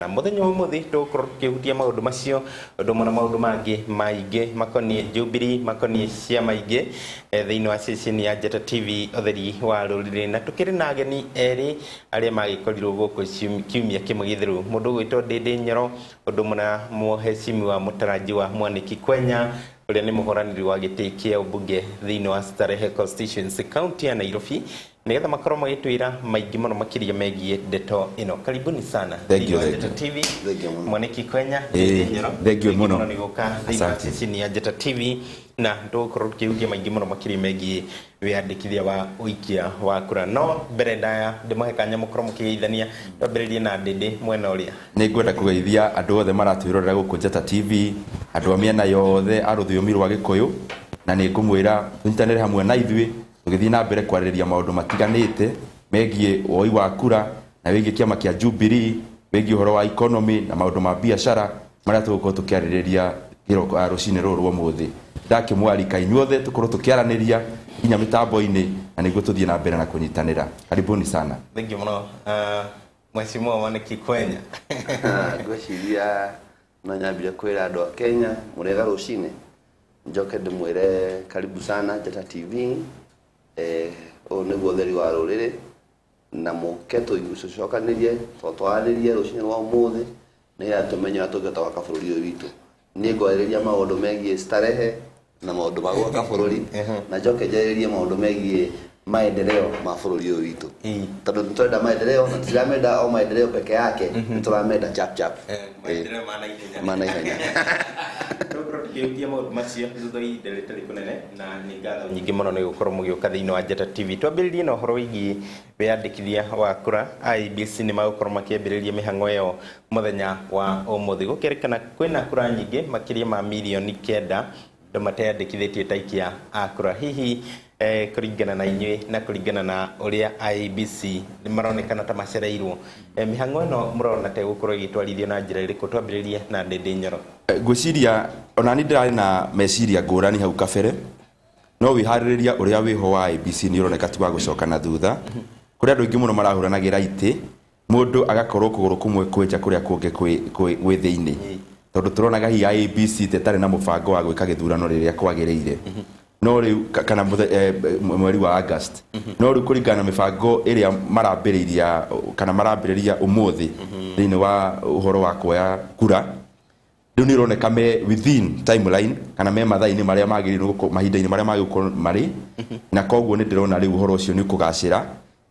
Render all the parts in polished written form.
Na muthenya wa umuthi tugukorwo tukihutia maundu macio undu ũmwe na maundu mangi maingi makonie Jubilee, makonie ciama ingĩ thĩinĩ wa ceceni ya Njata TV ũtheri wa rũrĩrĩ. Na tukĩrĩ na ageni erĩ arĩa magĩkorirwo gũkũ kiumia kĩmwe gĩthiru, mũndũ ũgwĩtwo Ndĩndĩ Nyoro ũndũ ũmwe na mũhecimiwa mũtarajiwa Mwaniki Kwenya ũrĩa nĩ mũhũranĩri wa gĩtĩ kĩa ũmbunge thĩinĩ wa Starehe constituency county ya Nairobi, nigetha makorwo magĩtwĩra maingĩ mũno makĩria megiĩ ndeto ĩno. Karibuni sana. Thank you, thĩinĩ wa thank Njata you. TV. Thank you mũno. Mwaniki Kwenya, Ndĩndĩ Nyoro, thank you mũno. Nĩ gũka thĩinĩ wa Asante. ceceni ya Njata TV na tũgũkorwo tũkĩhutia maingĩ mũno makĩria megiĩ wĩyandĩkithia wa ũikia wa kura. No mbere ndaya ndĩmũhe kanya mũkorwo mũkĩgeithania, twambĩrĩrie na Ndĩndĩ mwena ũrĩa. Nĩ ngwenda kũgeithia andũ othe maratwĩrorera gũkũ Njata TV, andũ a mĩena yothe a rũthiomi rwa Gĩkũyũ, na nĩ ngũmwĩra tũnyitanĩre hamwe na ithuĩ tũgĩthiĩ na mbere kwarĩrĩria maũndũ matiganĩte megiĩ woi wa kura na wĩgiĩ kĩama kĩa Jubilee, wĩgiĩ ũhoro wa economy na maũndũ ma biacara marĩa tũgũkorwo tũkĩarĩrĩria kĩroko rũcinĩ rũrũ rwa ũmũthĩ. Ndakĩmwarika inyuothe tũkorwo tũkĩaranĩria nginya mĩtambo-inĩ na nĩguo tũthiĩ na mbere na kũnyitanĩra. Karibuni sana. Thank you mũno, Mheshimiwa Mwaniki Kwenya. Ngwĩciria no nyambire kwĩra andũ a Kenya mũrĩega rũcinĩ, njoke ndĩmwĩre karibu sana Njata TV. Ũyũ nĩguo ũtheri wa rũrĩrĩ na mũke tũcokanĩrie twaranĩrie rũcinĩ rwa ũmũthĩ nĩgetha tũmenye ũrĩa tũngĩhota gwaka bũrũri ũyũ witũ. Niĩ ngwarĩrĩria maũndũ megiĩ starehe na maũndũ ma gwaka bũrũri, na njoke njarĩrĩrie maũndũ megiĩ maendeleo ma bũrũri ũyũ witũ, tondũ nĩ tũrenda maendeleo na tũtiramenda o maendeleo peke yake, nĩ tũramenda chap chap. Maendeleo ma naihenya. Ma naihenya. Tũgũkorwo tũkĩhutia maũndũ macio thutha wa ihinda rĩtarĩ kũnene, na nĩ ngatho nyingĩ mũno nĩ gũkorwo mũgĩũka thĩinĩ wa Njata TV. Twambĩrĩrie na ũhoro wĩgiĩ wĩyandĩkithia wa kura. IEBC nĩ magũkorwo makĩambĩrĩria mĩhang'o ĩyo mũthenya wa ũmũthĩ. Gũkĩrĩkana kwĩna kura nyingĩ makĩria ma 9 mirioni andũ mateyandĩkithĩtie ta aikia a kura. Hihi kũringana na inyuĩ na kũringana na ũrĩa IEBC nĩ maronekana ta macereirwo, mĩhang'o ĩno mũrona ta ĩgũkorwo ĩgĩtwarithio na njĩra ĩrĩkũ? Twambĩrĩrie na Ndĩndĩ Nyoro. Ngwĩciria ona ni ndĩrarĩ na meciria ngũrani hau kabere, no wĩharĩrĩria ũrĩa wĩho wa IEBC nĩ ũroneka ti wa gũcoka na thutha. Kũrĩ andũ aingĩ mũno marahũranagĩra itĩ, mũndũ agakorwo kũgũrũ kũmwe kwĩ nja kũrĩa kũngĩ kwĩ thĩinĩ, tondũ tũronaga hihi IEBC ta ĩtarĩ na mũbango wa gwĩka gĩthurano rĩrĩa kwagĩrĩire, no rĩu kana mweri wa August. No rĩu kũringana na mĩbango ĩrĩa marambĩrĩria kana marambĩrĩria ũmũthĩ thĩinĩ wa ũhoro wa kuoya kura, rĩu nĩ ĩroneka me within timeline kana me mathaa-inĩ marĩa magĩrĩirwo mahinda-inĩ marĩa magĩrĩirwo gũkorwo marĩ, na koguo nĩ ndĩrona rĩu ũhoro ũcio nĩ ũkũgacĩra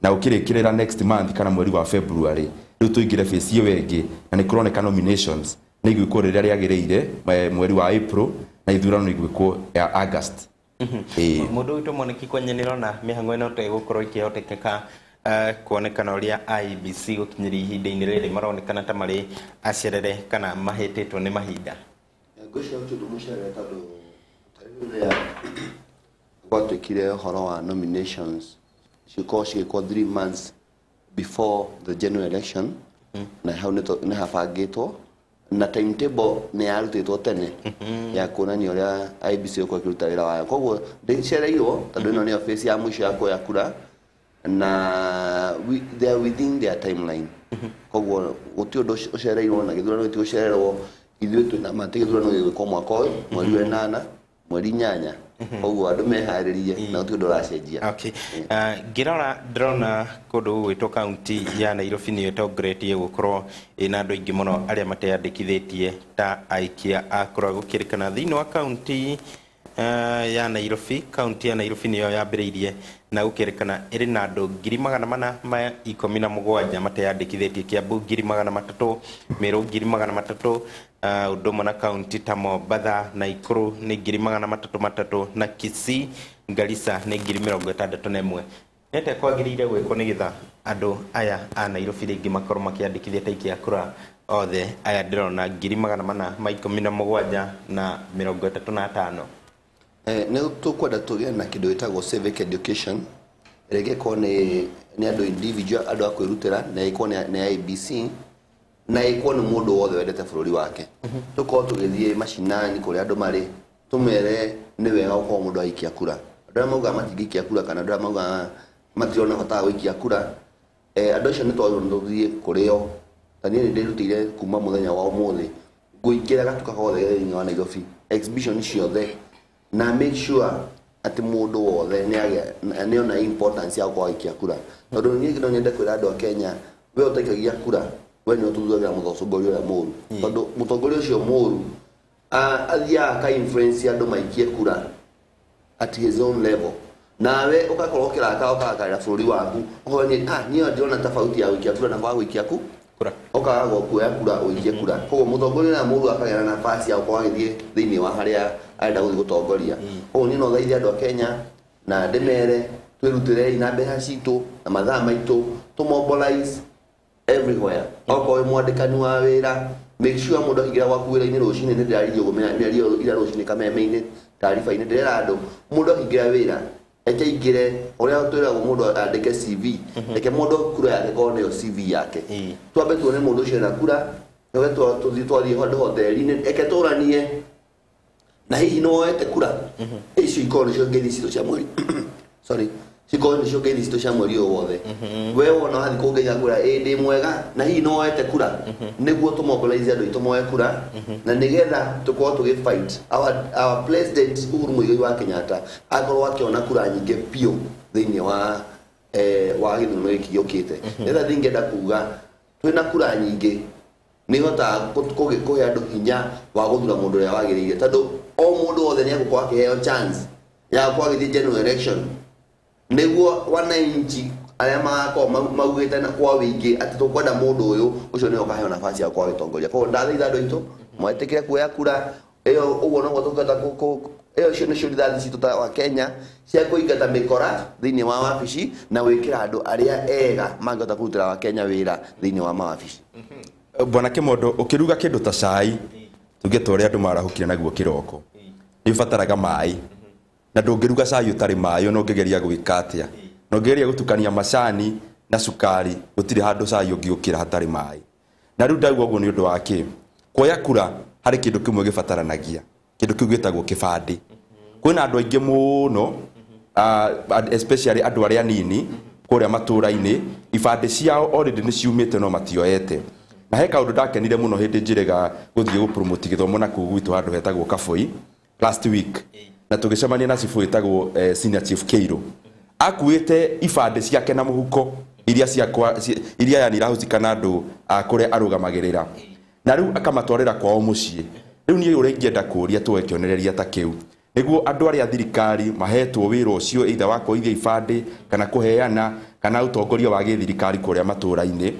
na ũkĩrĩkĩrĩra next month kana mweri wa February rĩu tũingĩre phase ĩyo ĩngĩ, na nĩ kũroneka nominations nĩ igwĩkwo rĩrĩa rĩagĩrĩire, mweri wa April, na ithurano igwĩkwo ya August. Ĩĩ. Mũndũ witũ Mwaniki Kwenya, nĩrona mĩhang'o ĩno ta ĩgũkorwo ĩkĩhotekeka, kuonekana ũrĩa IEBC gũkinyĩria ihinda-inĩ rĩrĩ maronekana ta marĩ acerere kana mahĩtĩtwo nĩ mahinda? Ngwĩciria gũtirĩ ũndũ mũcerere, tondũ ta rĩu rĩrĩa gwatuĩkire ũhoro wa nominations cikorwo cigĩkwo 3 months before the general election, na hau nĩ habangĩtwo na timetable nĩ yarutĩtwo tene ya kuonania ũrĩa IEBC ĩgũkorwo ĩkĩruta wĩra wayo. Koguo ndĩcereirwo, tondũ ĩno nĩyo phase ya mũico ya kuoya kura na they are within their timeline. Koguo gũtirĩ ũndũ ũcereirwo na gĩthurano gĩtigũcererwo. Ithuĩ twĩna ma atĩ gĩthurano gĩgwĩkwo mwaka ũyũ mweri wa 8, mweri 8. Koguo andũ meharĩrie na gũtirĩ ũndũ ũracenjia. Okay. Ngĩrora ndĩrona kũndũ gũgwĩtwo kaunti ya Nairobi nĩyo ĩtongoretie gũkorwo ĩna andũ aingĩ mũno arĩa mateyandĩkithĩtie ta aikia a kura. Gũkĩrĩkana thĩinĩ wa kaunti ya Nairobi, kaunti ya Nairobi nĩyo yambĩrĩirie na gũkĩrĩkana ĩrĩ na andũ 417,000 mateyandĩkithĩtie, Kiambu 300,000, Meru 300,000, ũndũ ũmwe na kaunti ta Mombatha, Nakuru nĩ 300,000 na Kisii, Garissa nĩ 61,000. Nĩ atĩa kwagĩrĩire gwĩkwo nĩgetha andũ aya a Nairobi rĩngĩ makorwo makĩandĩkithia ta aikia a kura othe aya ndĩrona 417,035? Nĩ tũkwenda tũgĩe na kĩndũ gĩtagwo civic education ĩrĩa ĩngĩkorwo nĩ andũ individual, andũ a kwĩrutĩra, na ĩkorwo nĩ IEBC na ĩkorwo nĩ mũndũ wothe wendete bũrũri wake. Tũkorwo tũgĩthiĩ macinani kũrĩa andũ marĩ, tũmere nĩ wega gũkorwo mũndũ agĩikia kura. Andũ arĩa maugaga matingĩikia kura kana andũ arĩa maugaga matirona bata wa gũikia kura, andũ acio nĩ twagĩrĩirwo nĩ tũthiĩ kũrĩ o. Ta niĩ nĩ ndĩrutĩire kuma mũthenya wa ũmũthĩ ngũingĩra gatuka gothe thĩinĩ wa Nairobi, exhibition ciothe, na make sure atĩ mũndũ wothe nĩona importance ya gũkorwo agĩikia kura. Tondũ niĩ no nyende kwĩra andũ a Kenya, we ũtaikagia kura, we nĩwe ũthuthagĩra mũtongoria ũrĩa mũru, tondũ mũtongoria ũcio mũru athiaga aka influence andũ maikie kura at his own level, nawe ũgakorwo ũkĩraka ũkarakarĩra bũrũri waku, ũkauga niĩ niĩ ndĩrona tofauti ya gũikia kura na kwaga gũikia kura, ũkaga kuoya kura ũikie kura. Koguo mũtongoria ũrĩa mũru akagĩa na nafasi ya gũkorwo agĩthiĩ thĩinĩ wa harĩa arenda gũthiĩ gũtongoria. Koguo niĩ no thaithe andũ a Kenya na ndĩmere twĩrutĩrei na mbeca citũ na mathaa maitũ, tũ mobilize everywhere. Okorwo wĩ mwandĩkani wa wĩra, make sure mũndũ akĩingĩra gwaku wĩra-inĩ rũcinĩ, nĩ ndĩraririe ũguo mĩario ira rũcinĩ kameme-inĩ, taariba-inĩ, ndĩrera andũ mũndũ akĩingĩra wĩra reke aingĩre ũrĩa twĩragwo mũndũ andĩke CV, reke mũndũ kura yake korwo nĩyo CV yake. Twambe tuone mũndũ ũcio ena kura, nĩwe tũthiĩ twathiĩ handũ hoteli-inĩ, reke tũranie na hihi nĩ woete kura icio ikorwo nĩcio ngeithi citũ cia mweri, sorry, cikorwo nĩcio ngeithi citũ cia mweri ũyũ wothe. We wona wathiĩ kũngeithia kura, ĩ ndĩ mwega, na hihi nĩ woete kura, nĩguo tũmobilize andũ aitũ moe kura, na nĩgetha tũkorwo tũgĩ fight our president Uhuru Muigai wa Kenyatta akorwo akĩona kura nyingĩ biũ thĩinĩ wa wa gĩthurano gĩkĩ gĩũkĩte. Nĩgetha ndingĩenda kuga twĩna kura nyingĩ nĩ ihotaga kũhe andũ hinya wa gũthura mũndũ ũrĩa wagĩrĩire, tondũ o mũndũ wothe nĩ egũkorwo akĩheo chance ya gũkorwo agĩthiĩ general election, nĩguo wananchi arĩa magakorwo maugĩte na kwa wĩingĩ atĩ tũkwenda mũndũ ũyũ, ũcio nĩwe ũkaheo nafasi ya gũkorwo agĩtongoria. Koguo ndathaitha andũ aitũ mwetĩkĩre kuoya kura ĩyo, ũguo noguo tũngĩhota ĩyo icio nĩcio rithathi citũ ta wa Kenya cia kũingata mĩkora thĩinĩ wa wabici na gwĩkĩra andũ arĩa ega mangĩhota kũrutĩra wa Kenya wĩra thĩinĩ wa mawabici. Bwana Kimondo, ũkĩruga kĩndũ ta cai, tuge ta ũrĩa andũ marahũkire naguo kĩroko, nĩ ũbataraga maĩ, na ndũngĩruga cai ũtarĩ maĩ, ona ũngĩgeria gwĩka atĩa, na ũngĩgeria gũtukania macani na cukari, gũtirĩ handũ cai ũngĩũkĩra hatarĩ maĩ. Na rĩu ndauga ũguo nĩ ũndũ wa kĩ? Kuoya kura harĩ kĩndũ kĩmwe gĩbataranagia, kĩndũ kĩu gĩtagwo kĩbandĩ. Kwĩna andũ aingĩ mũno, especially andũ arĩa anini kũrĩa matũũra-inĩ, ibandĩ ciao already nĩ ciumĩte no matioete. Na he kaũndũ ndakenire mũno hĩndĩ njĩrĩga gũthiĩ gũpromote gĩthomo na kũu gwitũ handũ hetagwo Kaboi last week, na tũgĩcemania na cibũ ĩtagwo Senior Chief Keiro. Akuĩte ibandĩ ciake na mũhuko iria ciakwa, iria yani irahusika na andũ a kũrĩa arũgamagĩrĩra, na rĩu akamatwarĩra kwao mũciĩ. Rĩu niĩ ũrĩa ingĩenda kũũria tuoe kĩonereria ta kĩu, nĩguo andũ arĩa thirikari mahetwo wĩra ũcio either wa kũoithia ibandĩ kana kũheana kana ũtongoria wa gĩthirikari kũrĩa matũũra-inĩ,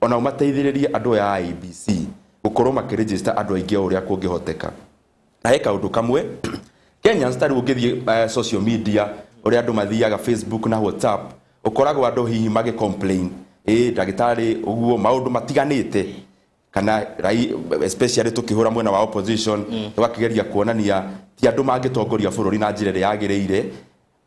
ona ũmateithĩrĩrie andũ aya a IEBC gũkorwo makĩregister andũ aingĩ o ũrĩa kũngĩhoteka. Na he kaũndũ kamwe Kenyans ta rĩu ũngĩthiĩ social media ũrĩa andũ mathiaga Facebook na WhatsApp, ũkoragwo andũ hihi magĩ complain, ĩ ndagĩtarĩ ũguo maũndũ matiganĩte, kana especially tũkĩhũra mwena wa opposition, tũgakĩgeria kuonania ti andũ mangĩtongoria bũrũri na njĩra ĩrĩa yagĩrĩire,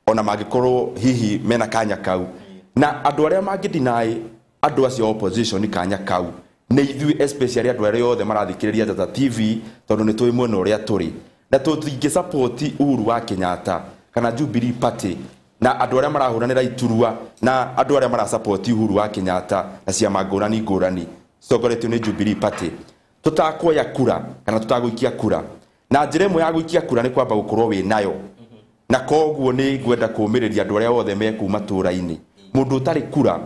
ona mangĩkorwo hihi mena kanya kau. Na andũ arĩa mangĩ deny andũ acio opposition kanya kau nĩ ithuĩ, especially andũ arĩa othe marathikĩrĩria Njata TV, tondũ nĩ tũĩ mwena ũrĩa tũrĩ, na tũtingĩ support Uhuru wa Kenyatta kana Jubilee Party na andũ arĩa marahũranĩra iturwa na andũ arĩa marasupport Uhuru wa Kenyatta na ciama ngũrani ngũrani citongoretio nĩ Jubilee Party. Tũtakuoya kura kana tũtagũikia kura, na njĩra ĩmwe ya gũikia kura nĩ kwamba gũkorwo wĩ nayo, na koguo nĩ ngwenda kũũmĩrĩria andũ arĩa othe me kũu matũũra-inĩ. Mũndũ ũtarĩ kura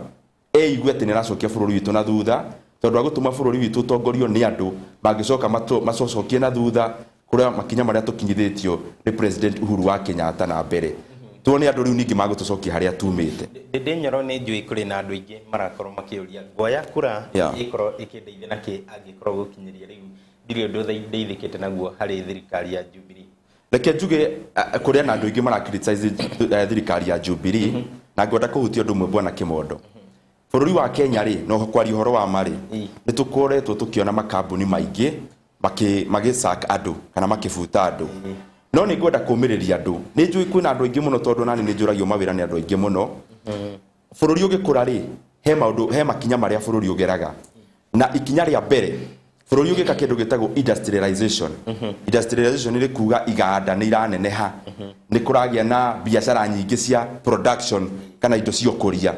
eigue atĩ nĩ aracokia bũrũri witũ na thutha, tondũ agũtũma bũrũri witũ ũtongorio nĩ andũ mangĩcoka macocokie na thutha kũrĩa makinya marĩa tũkinyithĩtio nĩ President Uhuru wa Kenyatta na mbere. Tuone andũ rĩu ningĩ magũtũcokia harĩa tumĩte. Ndĩ Nyoro nĩ njũĩ kũrĩ na andũ aingĩ marakorwo makĩũria ngoya kura ĩkorwo ĩkĩndeithia na kĩ angĩkorwo gũkinyĩria rĩu ndirĩ ũndũ ndeithĩkĩte naguo harĩ thirikari ya Jubilee. Reke njuge kũrĩa na andũ aingĩ mara criticize thirikari ya Jubilee, na ngwenda kũhutia ũndũ ũmwe Bwana Kimondo. Bũrũri wa Kenya rĩ, no kwaria ũhoro wa marĩ, nĩ tũkoretwo tũkĩona makambuni maingĩ magĩsack andũ kana makĩbuta andũ. No nĩ ngwenda kũũmĩrĩria andũ. Nĩ njũĩ kwĩna andũ aingĩ mũno, tondũ nani nĩ njũragio mawĩra nĩ andũ aingĩ mũno. Bũrũri ũgĩkũra rĩ, he maũndũ, he makinya marĩa bũrũri ũgeraga. Na ikinya rĩa mbere, bũrũri ũgĩka kĩndũ gĩtagwo industrialization. Industrialization nĩ kuga iganda nĩ iraneneha, nĩ kũragĩa na biacara nyingĩ cia production kana indo cia ũkũria.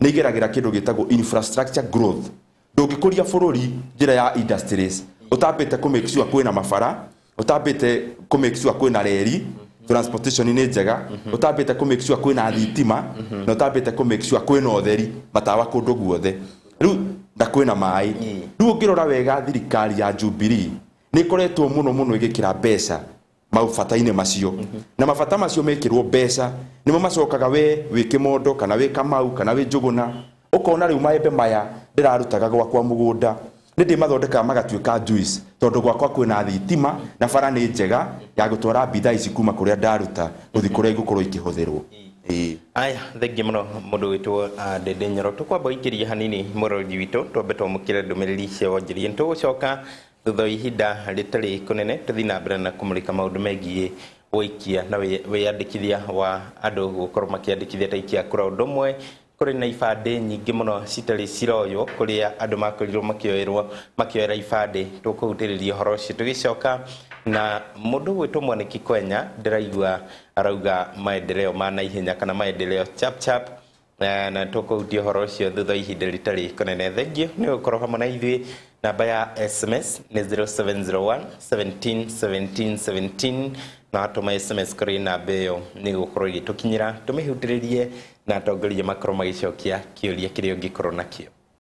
Nĩ igeragĩra kĩndũ gĩtagwo infrastructure growth. Ndũngĩkũria bũrũri njĩra ya industries ũtambĩte kũ make sure kwĩna mabara, ũtambĩte kũ make sure kwĩna reri, transportation nĩ njega, ũtambĩte kũ make sure kwĩna thitima, na ũtambĩte kũ make sure kwĩna ũtheri matawa kũndũ guothe, rĩu na kwĩna maĩ. Rĩu ũngĩrora wega thirikari ya Jubilee nĩ ĩkoretwo mũno mũno ĩgĩkĩra mbeca mabata-inĩ macio, na mabata macio mekĩrwo mbeca nĩmo macokaga we wĩ Kĩmondo kana wĩ Kamau kana wĩ Njũgũna, ũkona rĩu maembe maya ndĩrarutaga gwakwa mũgũnda nĩ ndĩmathondekaga magatuĩka juice, tondũ gwakwa kwĩna thitima na bara nĩ njega ya gũtwara bidhaa ici kuma kũrĩa ndaruta gũthiĩ kũrĩa igũkorwo ikĩhũthĩrwo. Aya, thengi mũno mũndũ witũ Ndindi Nyoro. Tũkwamba gũikĩria hanini mũrori witũ, twambe twamũkĩre ndũmĩrĩri cia wonjoria. Nĩtũgũcoka thutha wa ihinda rĩtarĩ kũnene tũthiĩ na mbere na kũmũrĩka maũndũ megiĩ ũikia na wĩyandĩkithia wa andũ gũkorwo makĩandĩkithia ta aikia a kura. Ũndũ ũmwe kũrĩ na ibandĩ nyingĩ mũno citarĩ ciroywo kũrĩa andũ makorirwo makĩoera ibandĩ. Tũkũhutĩrĩria ũhoro ũcio tũgĩcoka na mũndũ gwĩtwo Mwaniki Kwenya, ndĩraigua arauga maendeleo ma naihenya kana maendeleo chap chap, na tũkũhutia ũhoro ũcio thutha wa ihinda rĩtarĩ kũnene. Thengiũ nĩ gũkorwo hamwe na ithuĩ. Namba ya SMS nĩ 0701 17 17 17, na watũma SMS kũrĩ namba ĩyo nĩ gũkorwo ĩgĩtũkinyĩra, tũmĩhutĩrĩrie na atongoria makorwo magĩcokia kĩũria kĩrĩa ũngĩkorwo nakĩo.